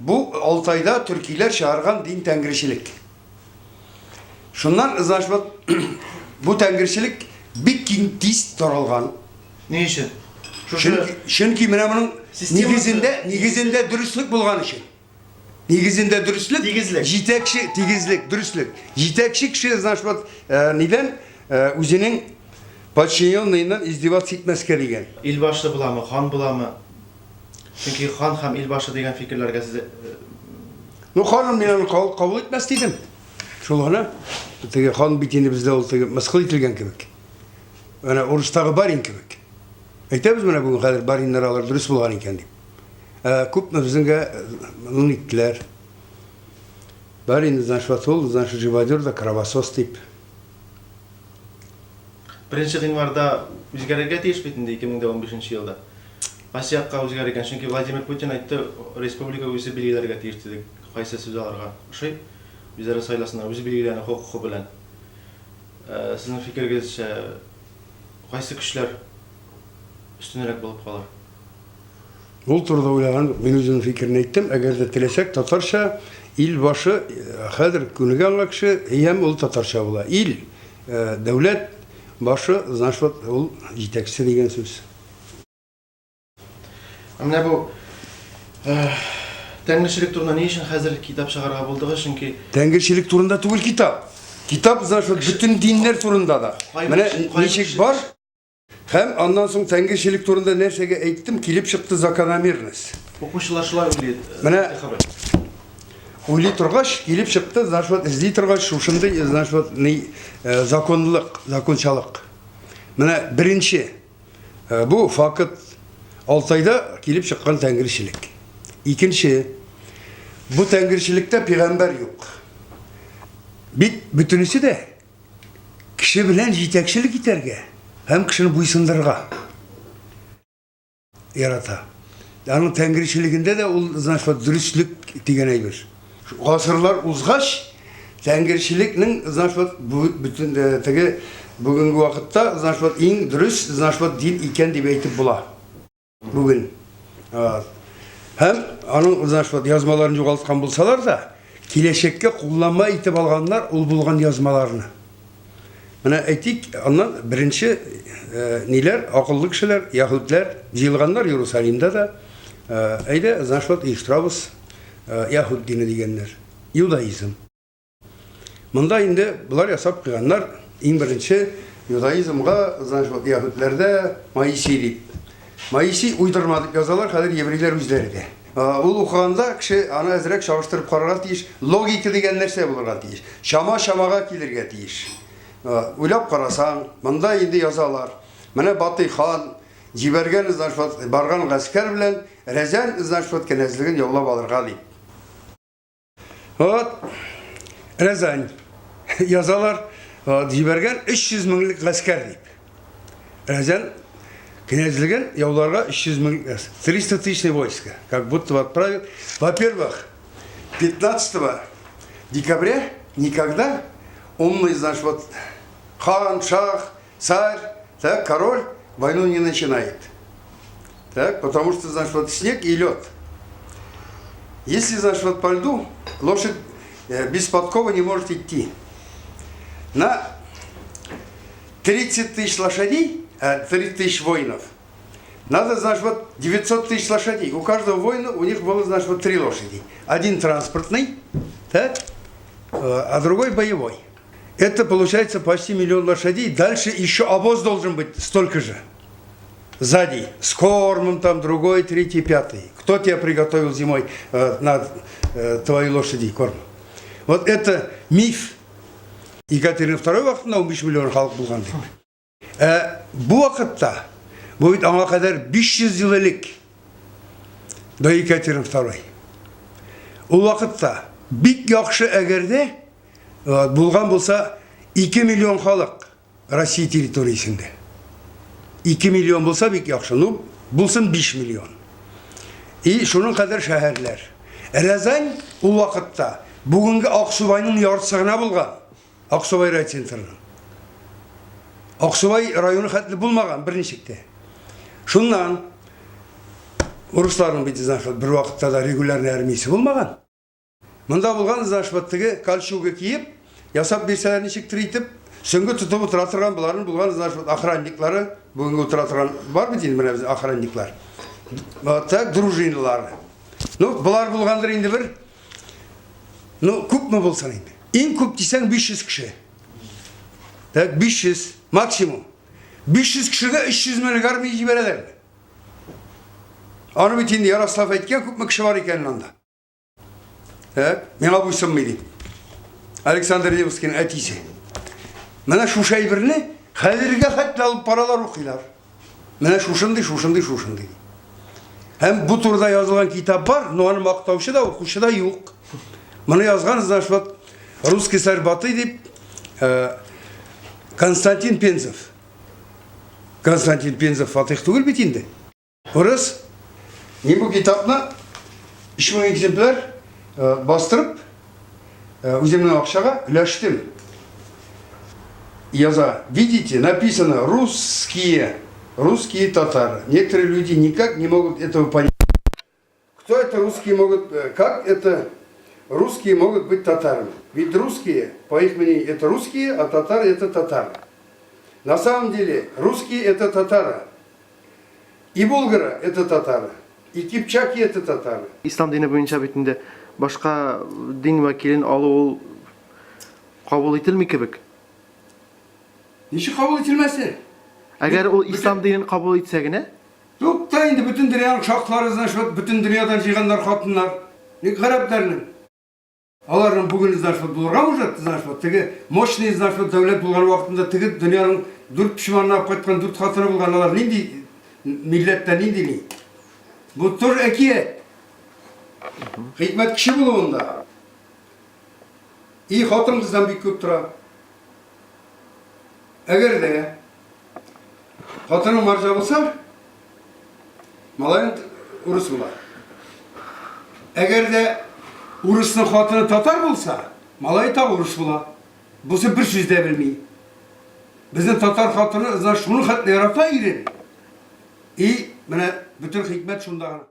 бу Алтайда төркиләр чыгарган дин тәңречелек. Шуннан, значит, вот, бу тәңречелек бик киң тиз таралган. Ни өчен? Шушы Чөнки, чөнки менә моның нигезендә, нигезендә дөреслек булган өчен. Нигезендә дөреслек. Тигезлек. Җитәкче, тигезлек, дөреслек. Җитәкче кеше, значит, вот, э, нидән э, үзенең подчиненныйыннан издеваться итмәскә дигән. Илбашы буламы, хан буламы? Чөнки хан һәм илбашы дигән фикерләргә сез э, Ну, ханым мин аны кабул, кабул итмәс дидем. Шул гына. Теге хан бит инде бездә ул теге мыскыл ителгән кебек. Әнә урыстагы барин кебек. Әйтәбез менә бүген хәзер бариннар алар дөрес булган икән дип. Ә күпме безнеңгә моны иттеләр. Барин, значит, вот ул, значит, живодер да кровосос дип. Беренче гыйнварда үзгәрергә тиеш бит инде 2015 елда. Кайсы якка үзгәрер икән? Чөнки Владимир Путин әйтте, республика үзе билгеләргә тиеш диде, кайсы сүз аларга ошый. Үзләре сайласыннар, үзе билгеләнү хокукы белән. Сезнең фикерегезчә, кайсы көчләр өстенрәк булып калыр? Ул турыда уйлаган юк. Мин үземнең фикерне әйттем. Әгәр дә теләсәк, татарча ил башы хәзер күнегә аңа кеше, һәм ул татарча була. Ил, дәүләт башы, значит, вот ул җитәкчесе дигән сүз. Ә менә бу тәңречелек турында ни өчен хәзер китап чыгарырга булдыгыз? Чөнки Тәңречелек турында түгел китап. Китап, значит, вот бөтен диннәр турында да. Менә ничек бар, Һәм аннан соң тәңгерчелек турында нәрсәгә әйттем, килеп чыкты закономерность. Укучылар шулай уйлый. Менә уйлый торгач, килеп чыкты, значит, вот эзли торгач, шушындый, значит, вот ни законлык, закончалык. Менә беренче бу факт Алтайда килеп чыккан тәңгерчелек. Икенче, бу тәңгерчелектә пигамбәр юк. Бит бөтенесе дә Кеше белән җитәкчелек итәргә һәм кешене буйсындырырга ярата. Аның тәңречелегендә дә ул, значит, вот дөреслек дигән әйбер. Гасырлар узгач, тәңречелекнең, значит, вот бөтен э, теге бүгенге вакытта, значит, вот иң дөрес, значит, вот дин икән дип әйтеп була. Бүген. Һәм аның, значит, вот язмаларын югалткан булсалар да, киләчәккә кулланма итеп алганнар ул булган язмаларны. Менә әйтик, аннан беренче э, ниләр, акыллы кешеләр, яһүдләр җыелганнар Иерусалимда да. Э, әйдә, значит, вот оештырабыз э, яһүд дине дигәннәр. Иудаизм. Монда инде болар ясап куйганнар иң беренче юдаизмга, значит, вот яһүдләрдә Моисей дип. Моисей уйдырма дип язалар хәзер еврейләр үзләре дә. Ул укыганда кеше аны әзрәк чагыштырып карарга тиеш, логика дигән нәрсә булырга тиеш. Чама чамага килергә тиеш. Уйлап карасаң, монда инде язалар. Менә Батый хан җибәргән, значит, вот барган гаскәр белән Рәзән, значит, вот кенәзлеген яулап алырга дип. Вот, Рязань. Язалар, вот, җибәргән 300 меңлек гаскәр дип. Рязань князьлеген яуларга 300 мең, 300 тысячное войско, как будто бы отправил. Во-первых, 15 декабря никогда умный, значит, вот хан, шах, царь, так, король войну не начинает. Так, потому что, значит, вот снег и лед. Если, значит, вот по льду лошадь без подковы не может идти. На 30 тысяч лошадей, 30 тысяч воинов, надо, значит, вот 900 тысяч лошадей. У каждого воина у них было, значит, вот 3 лошади. Один транспортный, так, а другой боевой. Это получается почти миллион лошадей. Дальше еще обоз должен быть столько же. Сзади, с кормом там, другой, третий, пятый. Кто тебя приготовил зимой на твои лошади корм? Вот это миф. Екатерина II вакытында 15 миллион халык булган дип. Ә бу вакытта, бу бит аңа кадәр 500 ел элек, до Екатерины II. Ул вакытта бик яхшы әгәр дә булган булса 2 миллион халык Россия территориясендә. 2 миллион булса бик яхшы. Ну, булсын 5 миллион. И шуның кадәр шәһәрләр. Рязань ул вакытта бүгенге Аксубайның яртысы гына булган. Аксубай райцентрының. Аксубай районы хәтле булмаган берничек тә. Шуннан Урысларның бит, знаешь, вот бер вакытта да регулярный армиясе булмаган. Монда булган, знаешь, вот теге кольчуга киеп, ясап бирсәләр ничектер итеп, сөңге тотып утыра торган боларның булган, знаешь, вот охранниклары, бүгенге утыра торган бар бит инде менә безнең охранниклар. Вот так дружиналары. Ну, болар булгандыр инде бер, ну, күпме булсын инде. Иң күп дисәң 500 кеше. Так, 500 максимум. 500 кешегә 300 меңлек армия җибәрәләрме? Аны бит инде Ярослав әйткән, күпме кеше бар икәнен анда. Ә, миңа буйсынмый дип. Александр Невскийның әтисе. Менә шушы әйберне хәзергә хәтле алып баралар укыйлар. Менә шушындый, шушындый, шушындый. Һәм бу турыда язылган китап бар, но аны мактаучы да, укучы да юк. Моны язган, значит, вот русский царь Батый дип э, Константин Пензов. Константин Пензов Фатих түгел бит инде. Урыс, мин бу китапны 3000 экземпляр э, бастырып, э, үземнең акчага өләштем. Яза, видите, написано русские, русские татары. Некоторые люди никак не могут этого понять. Кто это русские могут, э, как это русские могут быть татарами? Ведь русские, по их мнению, это русские, а татары это татары. На самом деле русские это татары. И булгары это татары, и кипчаки это татары. Ислам дине буенча бит инде башка дин вәкилен алу ул кабул ителми кебек. Ничек кабул ителмәсен? Әгәр ул ислам динен кабул итсә генә. Тукта инде, бөтен дөньяның шахлары, значит, бөтен дөньядан җыйганнар хатыннар. Ник гарәпләрнең? Аларның бүген значит булырга может, значит вот теге мощный значит вот дәүләт булган вакытында теге дөньяның дүрт почмагына алып кайткан дүрт хатыны булган алар нинди милләттә нинди ни? Бу тоже әкият. Хикмәт кеше булуында. И хатын-кыздан бик күп тора. Әгәр дә хатының марҗа булса, малаең урыс була. Әгәр дә урысның хатыны татар булса, малае тагы урыс була. Бусы бер сүз дә белми. Безнең татар хатыны ыза шуның хәтле ярата ирен. И менә бөтен хикмәт шунда гына.